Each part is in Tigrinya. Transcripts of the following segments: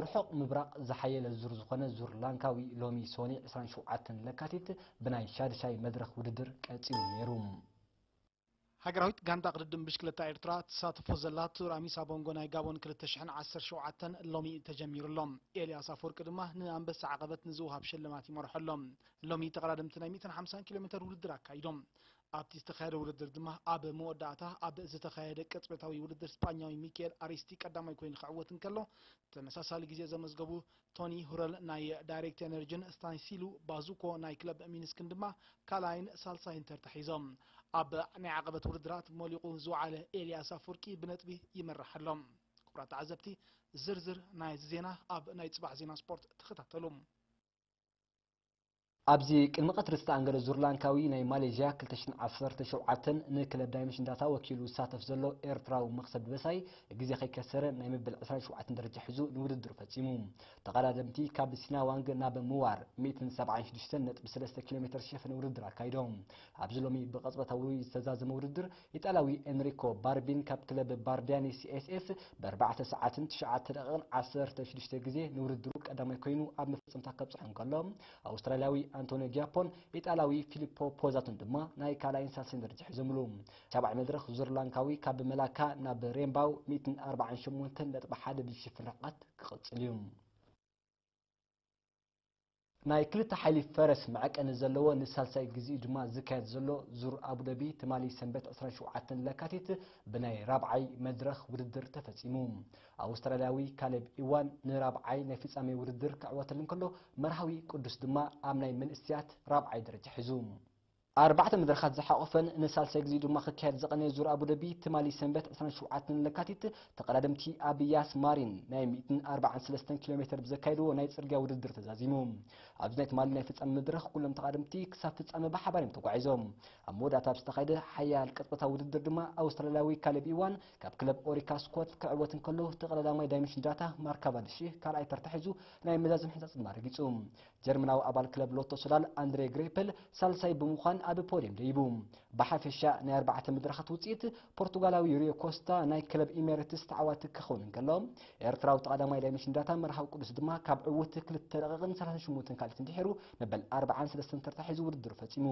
ርሑቕ ምብራቕ ዝሓየለ ዙር ዝኾነ ዙር ላንካዊ ሎሚ ሶኒ ዕስራን ሸውዓተን ለካቲት ብናይ ሻድሻይ መድረኽ ውድድር ቀጺሉ ነይሩ። ሃገራዊት ጋንታ ቅድድም ብሽክለታ ኤርትራ ትሳተፎ ዘላ ቱር ኣሚሳ ቦንጎ ናይ ጋቦን ክልተ ሽሕን ዓሰርተ ሸውዓተን ሎሚ ተጀሚሩ ኣሎ። ኤልያስ ኣፈወርቂ ድማ ንኣንበሳ ዓቐበት ንዝወሃብ ሽልማት ይመርሖ ኣሎ። ሎሚ ተቐዳደምቲ ናይ ሚእትን ሓምሳን ኪሎ ሜተር ውድድር ኣካይዶም። ኣብቲ ዝተኻየደ ውድድር ድማ ኣብ መወዳእታ ኣብ ዝተኻየደ ቅጽበታዊ ውድድር ስጳኛዊ ሚካኤል ኣሪስቲ ቀዳማይ ኮይኑ ክዕወት እንከሎ፣ ተመሳሳሊ ግዜ ዘመዝገቡ ቶኒ ሁረል ናይ ዳይሬክት ኤነርጂን ስታንሲሉ ባዙኮ ናይ ክለብ ሚንስክን ድማ ካልኣይን ሳልሳይን ተርታ ሒዞም። ኣብ ናይ ዓቐበት ውድድራት ሞሊቑ ዝወዓለ ኤልያስ ኣፍወርቂ ብነጥቢ ይመርሕ ኣሎ። ክቡራት ተዓዘብቲ፣ ዝርዝር ናይዚ ዜና ኣብ ናይ ጽባሕ ዜና ስፖርት ተኸታተሉ። ኣብዚ ቅድሚ ቀትሪ ዝተኣንገደ ዙር ላንካዊ ናይ ማሌዥያ ክልተ ሽሕን ዓሰርተ ሸውዓተን ንክለብ ዳይመንሽን ዳታ ወኪሉ ዝሳተፍ ዘሎ ኤርትራዊ መኽሰብ ድበሳይ ግዜ ከይከሰረ ናይ መበል ዕስራን ሸውዓተን ደረጃ ሒዙ ንውድድር ፈጺሙ። ተቐዳደምቲ ካብ ሲናዋንግ ናብ ምዋር ሚእትን ሰብዓን ሽዱሽተን ነጥቢ ሰለስተ ኪሎ ሜተር ዝሸፈነ ውድድር ኣካይዶም። ኣብዚ ሎሚ ብቐጽበታዊ ዝተዛዘመ ውድድር ኢጣልያዊ ኤንሪኮ ባርቢን ካብ ክለብ ባርዲያኒ ሲኤስኤስ ብኣርባዕተ ሰዓትን ትሽዓተ ደቂቕን ዓሰርተ ሽዱሽተ ግዜ ንውድድሩ ቀዳማይ ኮይኑ ኣብ መፈጸምታ ከብጽሖ እንከሎ፣ ኣውስትራልያዊ ኣንቶኒዮ ጊያፖን ኢጣልያዊ ፊሊፖ ፖዛቶን ድማ ናይ ካልኣይን ሳልሳይን ደረጃ ሒዞምሉ። ሻብዓይ መድረኽ ዙር ላንካዊ ካብ መላካ ናብ ሬምባው ሚእትን ኣርባዓን ሸሞንተን ነጥቢ ሓደ ብዝሽፍን ርሕቀት ክቕጽል እዩ። ናይ ክልተ ሓይሊ ፈረስ መዐቀኒ ዘለዎ ንሳልሳይ ግዜኡ ድማ ዝካየድ ዘሎ ዙር ኣቡደቢ ትማሊ ሰንበት ዕስራን ሸውዓተን ለካቲት ብናይ ራብዓይ መድረኽ ውድድር ተፈጺሙ። ኣውስትራልያዊ ካሌብ ኢዋን ንራብዓይ ናይ ፍጻሜ ውድድር ክዕወተሉ እንከሎ፣ መርሃዊ ቅዱስ ድማ ኣብ ናይ መንእሰያት ራብዓይ ደረጃ ሒዙ። ኣርባዕተ መድረኻት ዝሓቖፈን ንሳልሳይ ግዜኡ ድማ ክካየድ ዝቐነየ ዙር ኣቡደቢ ትማሊ ሰንበት ዕስራን ሸውዓተን ለካቲት ተቐዳደምቲ ኣብ ያስ ማሪን ናይ ሚእትን ኣርባዓን ሰለስተን ኪሎ ሜተር ብዘካየድዎ ናይ ጽርግያ ውድድር ተዛዚሙ። ኣብዚ ናይ ትማሊ ናይ ፍጻመ መድረኽ ኩሎም ተቐዳደምቲ ክሳብ ፍጻመ ብሓባር እዮም ተጓዒዞም። ኣብ መወዳእታ ኣብ ዝተኻየደ ሓያል ቅጽበታዊ ውድድር ድማ ኣውስትራልያዊ ካሌብ ኢዋን ካብ ክለብ ኦሪካ ስኮት ክዕወት እንከሎ፣ እቲ ቀዳማይ ዳይመንሽን ዳታ ማርካ ቫንድሺ ካልኣይ ተርታ ሒዙ ናይ መዛዘሚ ሕንጻጽ ድማ ረጊጹ። ጀርመናዊ ኣባል ክለብ ሎቶ ሶዳል ኣንድሬ ግሬፐል ሳልሳይ ብምዃን ኣብ ፖድየም ደይቡ። ብሓፈሻ ናይ ኣርባዕተ መድረኻት ውጽኢት ፖርቱጋላዊ ሪዮ ኮስታ ናይ ክለብ ኢሜሬትስ ተዓዋቲ ክኸውን እንከሎ፣ ኤርትራዊ ተቐዳማይ ዳይመንሽን ዳታ መርሃዊ ቅዱስ ድማ ካብ ዕውት ክልተ ደቂቕን ሰላሳን ሸሞንተን ካልኢት እንድሒሩ መበል ኣርባዓን ሰለስተን ተርታ ሒዙ ውድድሩ ፈጺሙ።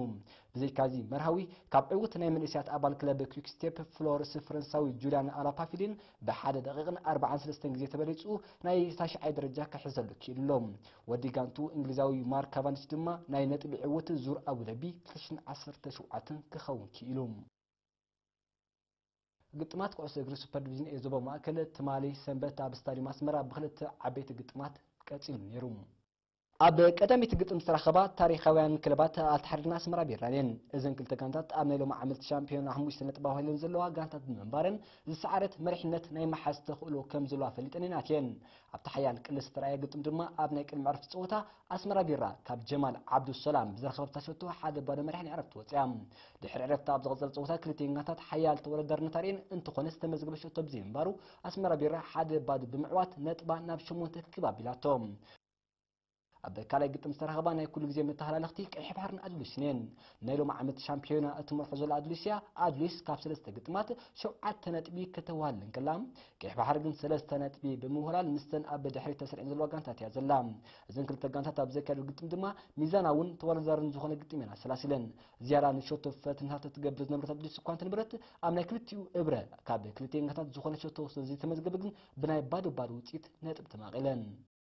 ብዘይካዚ መርሃዊ ካብ ዕውት ናይ መንእሰያት ኣባል ክለብ ኩክ ስቴፕ ፍሎርስ ፈረንሳዊ ጁልያን ኣላፓፊሊን ብሓደ ደቂቕን ኣርባዓን ሰለስተን ግዜ ተበሊጹ ናይ ታሽዓይ ደረጃ ክሕዘሉ ክኢሉ ኣሎ። ወዲ ጋንቱ እንግሊዛዊ ማርክ ካቫንዲሽ ድማ ናይ ነጥቢ ዕውት ዙር ኣቡደቢ ክልተ ሽሕን ዓሰርተ ሸውዓተን ክኸውን ክኢሉ። ግጥማት ኩዕሶ እግሪ ሱፐር ዲቪዥን ኤ ዞባ ማእከል ትማሊ ሰንበት ኣብ ስታዲየም ኣስመራ ብክልተ ዓበይቲ ግጥማት ቀጺሉ ነይሩ። ኣብ ቀዳመይቲ ግጥም ዝተራኸባ ታሪኻውያን ክለባት ኣልተሓድን ኣስመራ ቢራን እየን። እዘን ክልተ ጋንታት ኣብ ናይ ሎሚ ዓመት ሻምፒዮና ሓሙሽተ ነጥቢ ኣውሂለን ዘለዋ ጋንታት ብምንባረን ዝሰዓረት መሪሕነት ናይ ምሓዝ ተኽእሎ ከም ዘለዋ ፈሊጠን እየን ኣትየን። ኣብቲ ሓያል ቅልስ ዝተረኣየ ግጥም ድማ ኣብ ናይ ቅድሚ ዕረፍቲ ጸወታ ኣስመራ ቢራ ካብ ጀማል ዓብዱሰላም ብዝረኸበታ ሸቶ ሓደ ባዶ መሪሕ ናይ ዕረፍቲ ወጽያ። ድሕሪ ዕረፍቲ ኣብ ዝቐጸለ ጸወታ ክልቲኤን ጋንታት ሓያል ተወዳዳርነት ኣርእየን እንተኾነ ዝተመዝገበ ሸቶ ብዘይምንባሩ ኣስመራ ቢራ ሓደ ባዶ ብምዕዋት ነጥባ ናብ ሸሞንተ ክብ ኣቢላቶ። ኣብ ካልኣይ ግጥም ዝተረኸባ ናይ ኩሉ ግዜ መተሃላለኽቲ ቀይሕ ባሕርን ኣድሉስን እየን። ናይ ሎሚ ዓመት ሻምፒዮና እትመርሖ ዘላ ኣድሉስ እያ። ኣድሉስ ካብ ሰለስተ ግጥማት ሸውዓተ ነጥቢ ከተዋህልል እንከላ፣ ቀይሕ ባሕሪ ግን ሰለስተ ነጥቢ ብምውህላል ምስተን ኣብ ድሕሪት ተሰሪዐን ዘለዋ ጋንታት እያ ዘላ። እዘን ክልተ ጋንታት ኣብ ዘካየዱ ግጥም ድማ ሚዛናውን ተወዳዳርን ዝኾነ ግጥም እየን ኣሰላሲለን። ዝያዳ ንሸቶ ፈተነታት እትገብር ዝነበረት ኣድሉስ እኳ እንተነበረት፣ ኣብ ናይ ክልቲኡ እብረ ካብ ክልቲኤን ጋንታት ዝኾነ ሸቶ ስለዘይተመዝገበ ግን ብናይ ባዶ ባዶ ውፅኢት ነጥብ ተማቒለን።